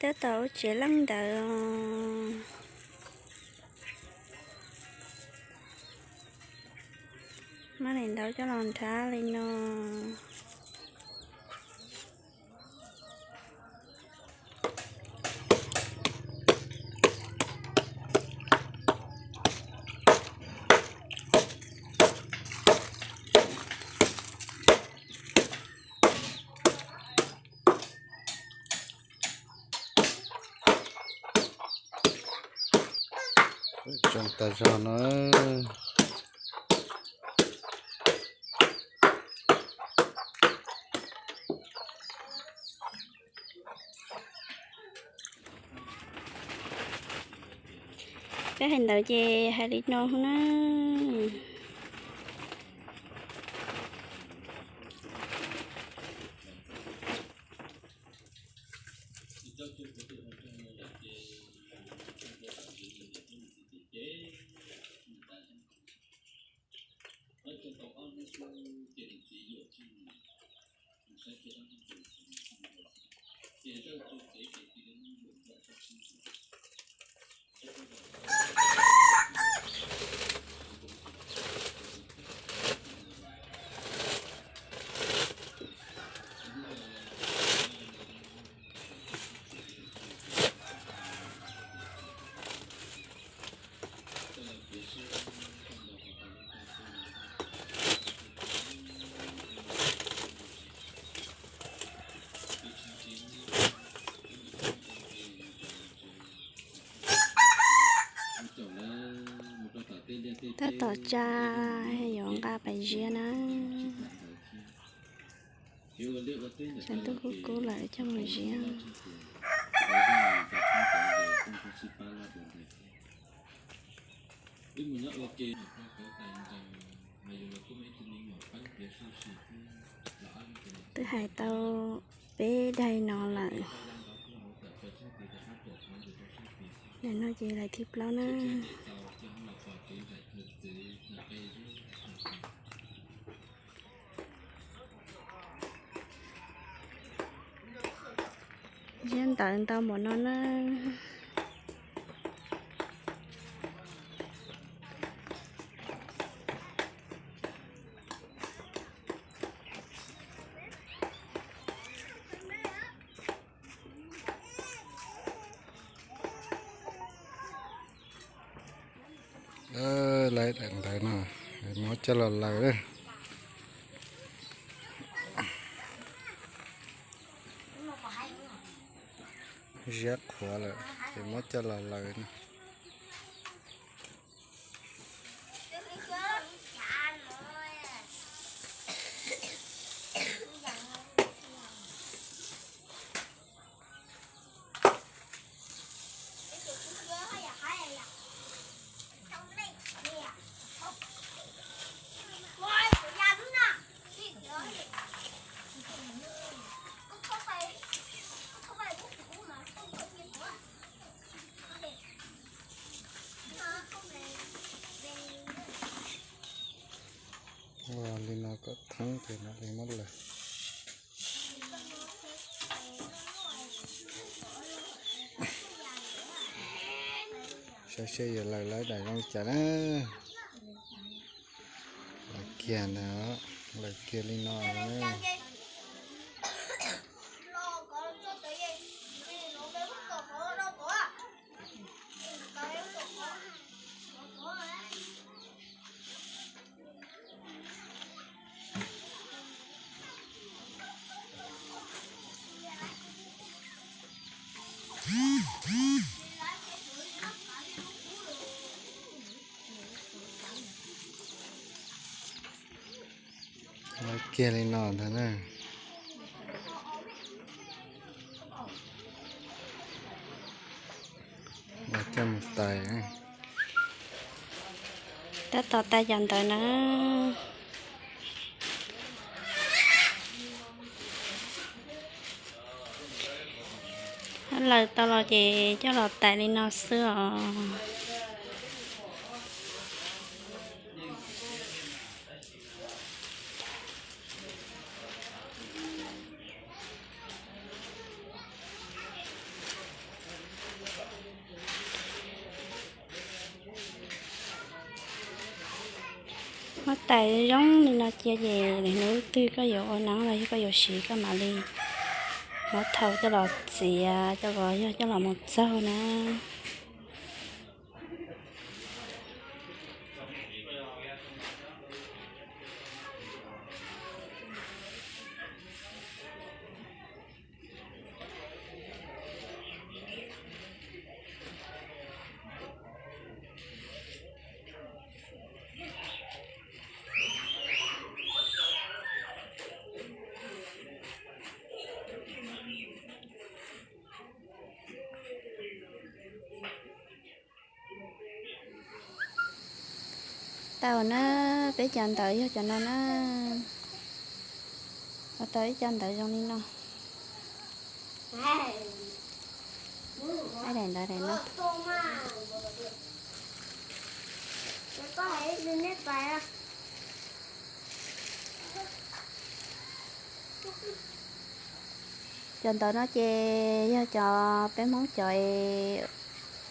Tab tom ua tsev leej ntawd. Muab daim ntaub coj los nrhab li no. Tsoo tas zog no. Peb hais ntawd ces hais li no na. Tab tom tsa, yuav nqa pais ziab na. Tshav ntuj kub kub lawm coj mus ziab. Twb hais tau peb daim no lawm. Daim no ces daim thib plaub na. Ziab ntawv ntau npaum no na. Lawv daim ntawv no, muab coj los lawm. Ziab qhuav lawm ces muab coj los lawm no. Ua li no kom thoob ces mam li muab lawm. Saib seb yuav lawm lawv daim zoo li cas na. Lawm kiag ntag, lawm kiag li no na. Lawm kiag li no ntag na. Los coj mus tais. Tab tom tais cov ntawv na. Lawv tau los ces coj los tais li no xwb os. Muab tais zoo li no cia ces lwm hnub twg koj yuav ua neeb los yog koj yuav siv koj mam li muab thau coj los txiav coj los yog coj los mus txaug na. Tau na, peb cov ntawv yog cov no na. Ua tau ib co ntawv zoo li no. Daim ntawv daim no. Cov ntawv no ces yog cov peb Hmoob cov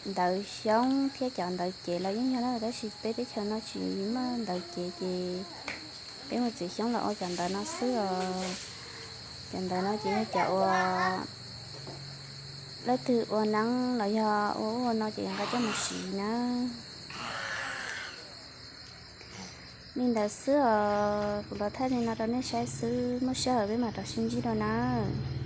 ntawv xyoob thiab cov ntawv cev los yeej yog na, tab sis peb teb chaws no tsis muaj ntawv cev ces peb muaj txiv xyoob los ua cov ntawv no xwb os. Cov ntawv no ces yog cov uas leej twg ua neeb los yog ua ub ua no ces nqa coj mus siv na. Li ntawd xwb os, kuv los thaij li no rau nej saib xwb, muaj sij hawm peb mam rov sib ntsib dua nawb.